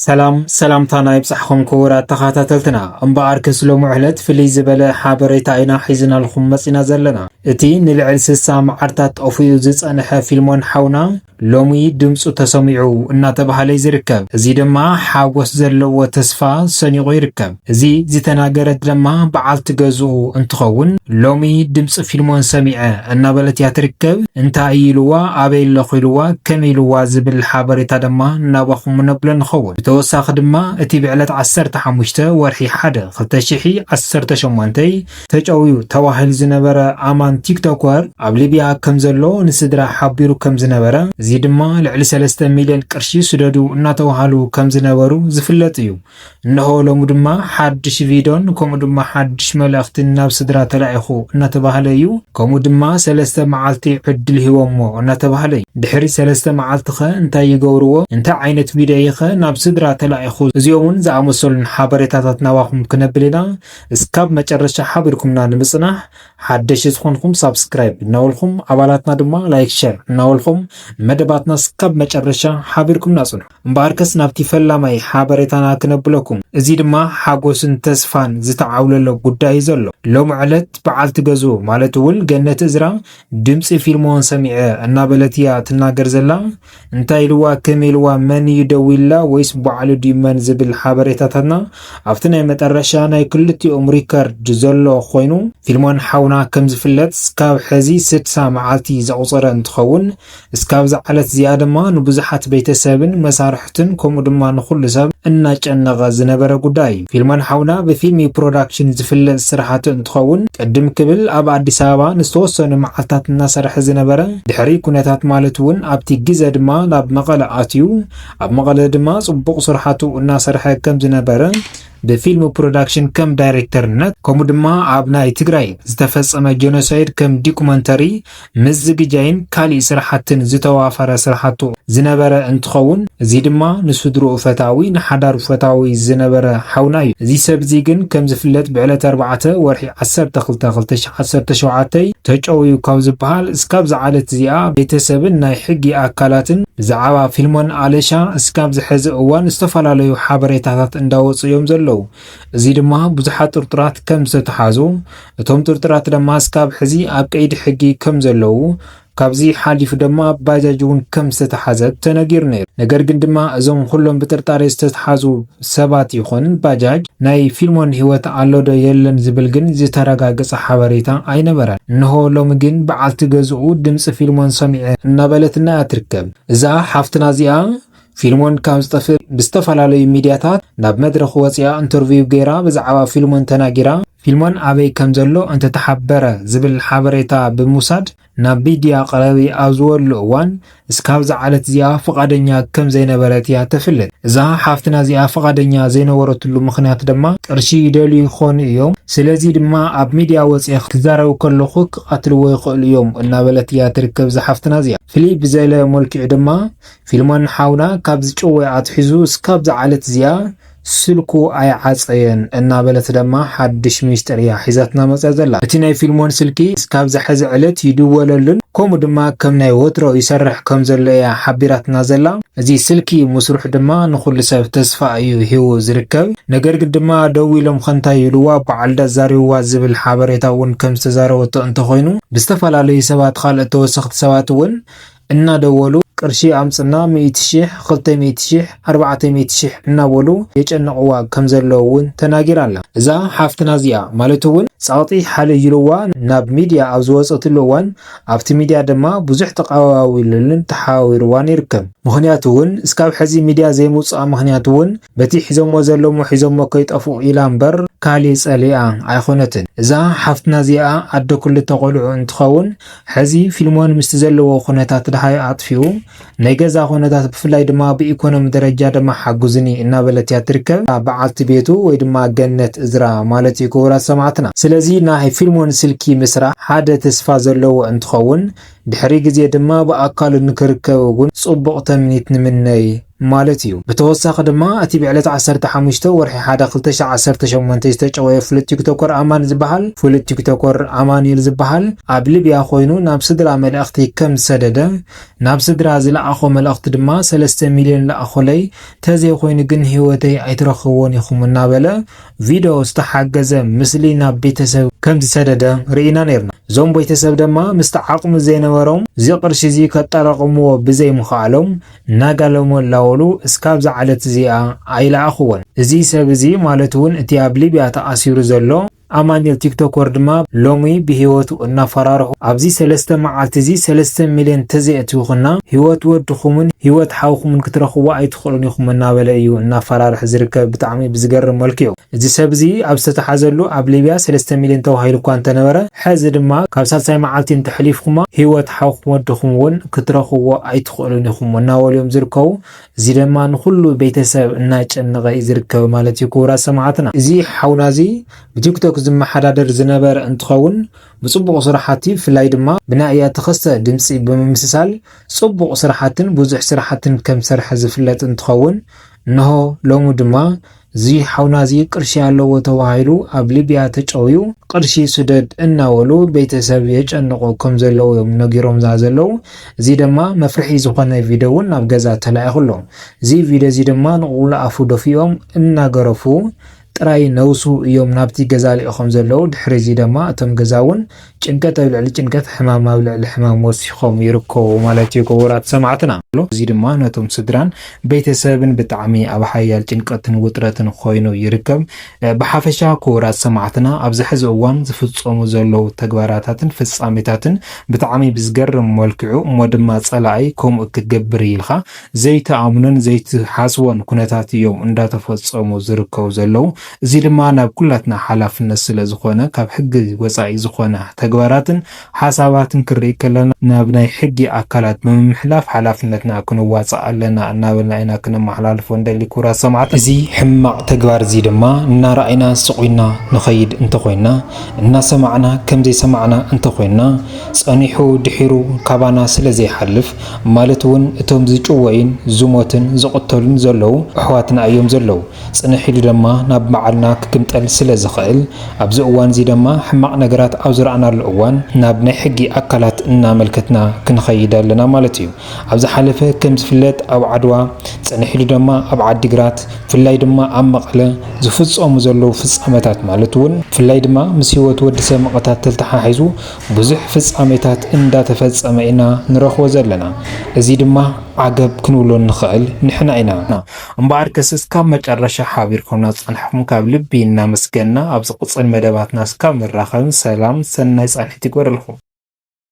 ሰላም ሰላምታና ይብጻሕኹም ክቡራት ተኸታተልትና። እምበኣር ክስ ሎሚ ዕለት ፍልይ ዝበለ ሓበሬታ ኢና ሒዝናልኩም መጺና ዘለና። እቲ ንልዕሊ ስሳ መዓልታት ጠፊኡ ዝጸንሐ ፊልሞን ሓውና ሎሚ ድምጹ ተሰሚዑ እናተባህለ እዩ ዝርከብ። እዚ ድማ ሓጎስ ዘለዎ ተስፋ ሰኒቑ ይርከብ። እዚ ዝተናገረት ድማ በዓልቲ ገዝኡ እንትኸውን፣ ሎሚ ድምጺ ፊልሞን ሰሚዐ እናበለት እያ ትርከብ። እንታይ ኢልዋ፣ ኣበይ ኣለኹ ኢልዋ፣ ከመይ ኢልዋ ዝብል ሓበሬታ ድማ ናባኹም ነብሎ ንኸውን። ብተወሳኺ ድማ እቲ ብዕለት ዓሰርተ ሓሙሽተ ወርሒ ሓደ ክልተ ሽሕ ዓሰርተ ሸሞንተ ተጨውዩ ተባሂሉ ዝነበረ ኣማን ቲክቶከር ኣብ ሊብያ ከም ዘሎ ንስድራ ሓቢሩ ከም ዝነበረ፣ እዚ ድማ ልዕሊ ሰለስተ ሚልዮን ቅርሺ ስደዱ እናተባሃሉ ከም ዝነበሩ ዝፍለጥ እዩ። እነሆ ሎሚ ድማ ሓድሽ ቪድዮን ከምኡ ድማ ሓድሽ መልእኽትን ናብ ስድራ ተላኢኹ እናተባህለ እዩ። ከምኡ ድማ ሰለስተ መዓልቲ ዕድል ሂቦሞ እናተባህለ እዩ። ድሕሪ ሰለስተ መዓልቲ ኸ እንታይ ይገብርዎ? እንታይ ዓይነት ቪድዮ እዩ ኸ ናብ ስድራ ተላኢኹ? እዚኦምን ዝኣመሰሉን ሓበሬታታት ናባኹም ክነብል ኢና። እስካብ መጨረሻ ሓቢርኩምና ንምጽናሕ ሓደሽቲ ዝኾንኩም ሳብስክራይብ እናበልኩም፣ ኣባላትና ድማ ላይክ፣ ሸር እናበልኩም መደባትና እስካብ መጨረሻ ሓቢርኩምና ጽንሑ። እምበኣርከስ ናብቲ ፈላማይ ሓበሬታና ክነብለኩም። እዚ ድማ ሓጎስን ተስፋን ዝተዓብለሎ ጉዳይ እዩ ዘሎ። ሎሚ ዕለት በዓልቲ ገዝኡ ማለት እውን ገነት እዝራ ድምጺ ፊልሞን ሰሚዐ እናበለት እያ ትናገር ዘላ። እንታይ ኢልዋ፣ ከመይ ኢልዋ፣ መን እዩ ደዊላ ወይስ ባዕሉ ድዩ መን ዝብል ሓበሬታታትና ኣብቲ ናይ መጠረሻ ናይ ክልቲኦም ሪከርድ ዘሎ ኮይኑ፣ ፊልሞን ሓውና ከም ዝፍለጥ እስካብ ሕዚ ስድሳ መዓልቲ ዘቑጸረ እንትኸውን፣ እስካብ እዛ ዕለት እዚኣ ድማ ንብዙሓት ቤተሰብን መሳርሕትን ከምኡ ድማ ንኹሉ ሰብ እናጨነቐ ዝነበረ ጉዳይ እዩ። ፊልሞን ሓውና ብፊልሚ ፕሮዳክሽን ዝፍለጥ ስራሕቱ እንትኸውን፣ ቅድም ክብል ኣብ ኣዲስ ኣበባ ንዝተወሰኑ መዓልታት እናሰርሐ ዝነበረ፣ ድሕሪ ኩነታት ማለት እውን ኣብቲ ግዘ ድማ ናብ መቐለ ኣትዩ፣ ኣብ መቐለ ድማ ጽቡቕ ስራሕቱ እናሰርሐ ከም ዝነበረ፣ ብፊልም ፕሮዳክሽን ከም ዳይሬክተርነት፣ ከምኡ ድማ ኣብ ናይ ትግራይ ዝተፈጸመ ጀኖሳይድ ከም ዲኩመንተሪ ምዝግጃይን ካሊእ ስራሕትን ዝተዋፈረ ስራሕቱ ዝነበረ እንትኸውን፣ እዚ ድማ ንስድርኡ ፈታዊ፣ ንሓዳሩ ፈታዊ ዝነበረ ሓውና እዩ። እዚ ሰብ እዚ ግን ከም ዝፍለጥ ብዕለት ኣርባዕተ ወርሒ ዓሰርተ ክልተ ክልተ ሽሕ ዓሰርተ ሸውዓተ ተጨውዩ ካብ ዝበሃል እስካብ ዝዓለት እዚኣ ቤተሰብን ናይ ሕጊ ኣካላትን ብዛዕባ ፊልሞን ኣለሻ እስካብ ዝሐዚ እዋን ዝተፈላለዩ ሓበሬታታት እንዳወፁ እዮም ዘለዉ። እዚ ድማ ብዙሓት ጥርጡራት ከም ዝተተሓዙ፣ እቶም ጥርጡራት ድማ እስካብ ሕዚ ኣብ ቀይዲ ሕጊ ከም ዘለዉ፣ ካብዚ ሓሊፉ ድማ ባጃጅ እውን ከም ዝተተሓዘት ተነጊሩ ነይሩ። ነገር ግን ድማ እዞም ኩሎም ብጥርጣሬ ዝተተሓዙ ሰባት ይኹን ባጃጅ ናይ ፊልሞን ህይወት ኣሎ ዶ የለን ዝብል ግን ዝተረጋገጸ ሓበሬታ ኣይነበረን። እንሆ ሎሚ ግን በዓልቲ ገዝኡ ድምፂ ፊልሞን ሰሚዐ እናበለትና እያ ትርከብ። እዛ ሓፍትና እዚኣ ፊልሞን ካብ ዝጠፍእ ብዝተፈላለዩ ሚድያታት ናብ መድረኽ ወፂኣ ኢንተርቪው ገይራ ብዛዕባ ፊልሞን ተናጊራ፣ ፊልሞን ኣበይ ከም ዘሎ እንተተሓበረ ዝብል ሓበሬታ ብምውሳድ ናብ ሚድያ ቀረቢ ኣብ ዝበሉ እዋን እስካብ ዝዓለት እዚኣ ፍቓደኛ ከም ዘይነበረት እያ ተፍልጥ። እዛ ሓፍትና እዚኣ ፍቓደኛ ዘይነበረትሉ ምኽንያት ድማ ቅርሺ ይደልዩ ይኾኑ እዮም፣ ስለዚ ድማ ኣብ ሚድያ ወፂአ ክዛረብ ከለኹ ክቐትልዎ ይኽእሉ እዮም እናበለት እያ ትርከብ እዛ ሓፍትና እዚኣ። ፍልይ ብዘለ መልክዑ ድማ ፊልሞን ሓውና ካብ ዝጭወ ኣትሒዙ እስካብ ዝዓለት እዚኣ ስልኩ ኣይዓጸየን እናበለት ድማ ሓድሽ ሚስጥር እያ ሒዛትና መጽያ ዘላ። እቲ ናይ ፊልሞን ስልኪ እስካብ ዝሐዚ ዕለት ይድወለሉን ከምኡ ድማ ከም ናይ ወትሮ ይሰርሕ ከም ዘሎ እያ ሓቢራትና ዘላ። እዚ ስልኪ ምስርሑ ድማ ንኹሉ ሰብ ተስፋ እዩ ሂቡ ዝርከብ። ነገር ግን ድማ ደዊሎም ኸንታይ ይብልዋ በዓል ዳዛሪዋ ዝብል ሓበሬታ እውን ከም ዝተዛረበቶ እንተኾይኑ ብዝተፈላለዩ ሰባት ካልኦት ተወሰኽቲ ሰባት እውን እናደወሉ ቅርሺ ኣምጽና ሚእቲ ሽሕ፣ ክልተ ሚእቲ ሽሕ፣ ኣርባዕተ ሚእቲ ሽሕ እናበሉ የጨንቕዋ ከም ዘለዉ እውን ተናጊራ ኣላ። እዛ ሓፍትና እዚኣ ማለት እውን ጸቕጢ ሓልዩልዋ ናብ ሚድያ ኣብ ዝወጸትሉ እዋን ኣብቲ ሚድያ ድማ ብዙሕ ተቐባቢሉልን ተሓባቢርዋን ይርከብ። ምኽንያቱ እውን እስካብ ሕዚ ሚድያ ዘይምውፅኣ ምኽንያት እውን በቲ ሒዞሞ ዘለሞ ሒዞሞ ከይጠፍኡ ኢላ እምበር ካሊእ ጸሊኣ ኣይኾነትን። እዛ ሓፍትና እዚኣ ኣደ ክልተ ቆልዑ እንትኸውን ሕዚ ፊልሞን ምስቲ ዘለዎ ኩነታት ድሃይ ኣጥፊኡ ናይ ገዛ ኩነታት ብፍላይ ድማ ብኢኮኖሚ ደረጃ ድማ ሓጉዝኒ እናበለት እያ ትርከብ። በዓልቲ ቤቱ ወይ ድማ ገነት እዝራ ማለት እዩ ክቡራት ሰማዕትና። ስለዚ ናይ ፊልሞን ስልኪ ምስራሕ ሓደ ተስፋ ዘለዎ እንትኸውን ድሕሪ ግዜ ድማ ብኣካሉ ንክርከብ እውን ጽቡቕ ተምኒት ንምነይ ማለት እዩ። ብተወሳኺ ድማ እቲ ብዕለት ዓሰርተ ሓሙሽተ ወርሒ ሓደ ክልተ ሺሕ ዓሰርተ ሸሞንተ ዝተጨወየ ፍሉጥ ቲክቶከር ኣማን ዝበሃል፣ ፍሉጥ ቲክቶከር ኣማኑኤል ዝበሃል ኣብ ሊብያ ኮይኑ ናብ ስድራ መልእኽቲ ከም ዝሰደደ፣ ናብ ስድራ ዝለኣኾ መልእኽቲ ድማ ሰለስተ ሚልዮን ለኣኾለይ፣ ተዘይኮይኑ ግን ህይወተይ ኣይትረኽብዎን ኢኹም እናበለ ቪድዮ ዝተሓገዘ ምስሊ ናብ ቤተሰብ ከም ዝሰደደ ርኢና ነይርና። እዞም ቤተሰብ ድማ ምስቲ ዓቕሚ ዘይነበሮም እዚ ቅርሺ እዚ ከጠራቕምዎ ብዘይምኽኣሎም እናጋለሙ እናወሉ እስካብዛ ዕለት እዚኣ ኣይለኣኽዎን። እዚ ሰብ እዚ ማለት እውን እቲ ኣብ ሊብያ ተኣሲሩ ዘሎ ኣማኑኤል ቲክቶከር ድማ ሎሚ ብህይወቱ እናፈራርሑ ኣብዚ ሰለስተ መዓልቲ እዚ ሰለስተ ሚልዮን ተዘይእትውኽና ህይወት ወድኹምን ህይወት ሓውኹምን ክትረኽቡ ኣይትኽእሉን ኢኹም እናበለ እዩ እናፈራርሕ ዝርከብ። ብጣዕሚ ብዝገርም መልክዑ እዚ ሰብ እዚ ኣብ ዝተተሓዘሉ ኣብ ሊብያ ሰለስተ ሚልዮን ተባሂሉ እኳ እንተነበረ፣ ሕዚ ድማ ካብ ሳልሳይ መዓልቲ እንተሕሊፍኩማ ህይወት ሓውኹም ወድኹም እውን ክትረኽብዎ ኣይትኽእሉን ኢኹም እናበሉ እዮም ዝርከቡ። እዚ ድማ ንኹሉ ቤተሰብ እናጨነቐ እዩ ዝርከብ ማለት እዩ። ክቡራት ሰማዕትና፣ እዚ ሓውና እዚ ብቲክቶክ ዝመሓዳደር ዝነበረ እንትኸውን፣ ብጽቡቕ ስራሓቲ ብፍላይ ድማ ብናይ እያ ተኸስተ ድምጺ ብምምስሳል ጽቡቕ ስራሓትን ብዙሕ ስራሓትን ከም ዝሰርሐ ዝፍለጥ እንትኸውን፣ እንሆ ሎሚ ድማ እዚ ሓውና እዚ ቅርሺ ኣለዎ ተባሂሉ ኣብ ሊብያ ተጨውዩ ቅርሺ ስደድ እናበሉ ቤተሰብ የጨንቑ ከም ዘለዉ እዮም ነጊሮምና ዘለዉ። እዚ ድማ መፍርሒ ዝኾነ ቪድዮ እውን ናብ ገዛ ተላኢኹ ኣሎ። እዚ ቪድዮ እዚ ድማ ንቑሉ ኣፉ ደፊኦም እናገረፉ ጥራይ ነብሱ እዮም ናብቲ ገዛ ልኢኾም ዘለዉ። ድሕሪ እዚ ድማ እቶም ገዛ እውን ጭንቀት ኣብ ልዕሊ ጭንቀት፣ ሕማም ኣብ ልዕሊ ሕማም ወሲኾም ይርከቡ ማለት እዩ። ክቡራት ሰማዕትና፣ እዚ ድማ ነቶም ስድራን ቤተሰብን ብጣዕሚ ኣብ ሓያል ጭንቀትን ውጥረትን ኮይኑ ይርከብ። እ፣ ብሓፈሻ ክቡራት ሰማዕትና፣ ኣብዚ ሕዚ እዋን ዝፍጸሙ ዘለዉ ተግባራታትን ፍጻሜታትን ብጣዕሚ ብዝገርም መልክዑ፣ እሞ ድማ ጸላኢ ከምኡ ክገብር ኢልካ ዘይትኣምኖን ዘይትሓስቦን ኩነታት እዮም እንዳተፈጸሙ ዝርከቡ ዘለዉ። እዚ ድማ ናብ ኩላትና ሓላፍነት ስለ ዝኾነ፣ ካብ ሕጊ ወጻኢ ዝኾነ ተግባራትን ሓሳባትን ክንርኢ ከለና፣ ናብ ናይ ሕጊ ኣካላት ብምምሕላፍ ሓላፍነትና ክንዋጻእ ኣለና እናበልና ኢና ክነመሓላልፎ እንደሊ። ክቡራት ሰማዕት፣ እዚ ሕማቕ ተግባር እዚ ድማ እናረኣይና ስቕ ኢልና ንኸይድ እንተኾይንና፣ እናሰማዕና ከም ዘይሰማዕና እንተኾይንና፣ ጸኒሑ ድሒሩ ካባና ስለ ዘይሓልፍ፣ ማለት እውን እቶም ዝጭወዩን ዝሞትን ዝቕተሉን ዘለዉ ኣሕዋትና እዮም ዘለዉ። ጽንሕ ኢሉ ድማ ናብ ባዕልና ክግምጠል ስለ ዝኽእል፣ ኣብዚ እዋን እዚ ድማ ሕማቕ ነገራት ኣብ ዝረኣናሉ እዋን ናብ ናይ ሕጊ ኣካላት እናመልከትና ክንኸይድ ኣለና ማለት እዩ። ኣብ ዝሓለፈ ከም ዝፍለጥ ኣብ ዓድዋ፣ ጽንሕ ኢሉ ድማ ኣብ ዓዲግራት፣ ብፍላይ ድማ ኣብ መቐለ ዝፍጸሙ ዘለዉ ፍጻመታት ማለት እውን ብፍላይ ድማ ምስ ህይወት ወዲ ሰብ ምቕታል ተተሓሒዙ ብዙሕ ፍጻሜታት እንዳተፈጸመ ኢና ንረኽቦ ዘለና። እዚ ድማ ዓገብ ክንብሎ ንኽእል ንሕና ኢና። እምበኣርከስ እስካብ መጨረሻ ሓቢርኩምና ዝጸናሕኩም ካብ ልቢ እናመስገንና፣ ኣብ ዝቕጽል መደባትና እስካብ ንራኸብን ሰላም ሰናይ ጻንሒት ይግበረልኩም።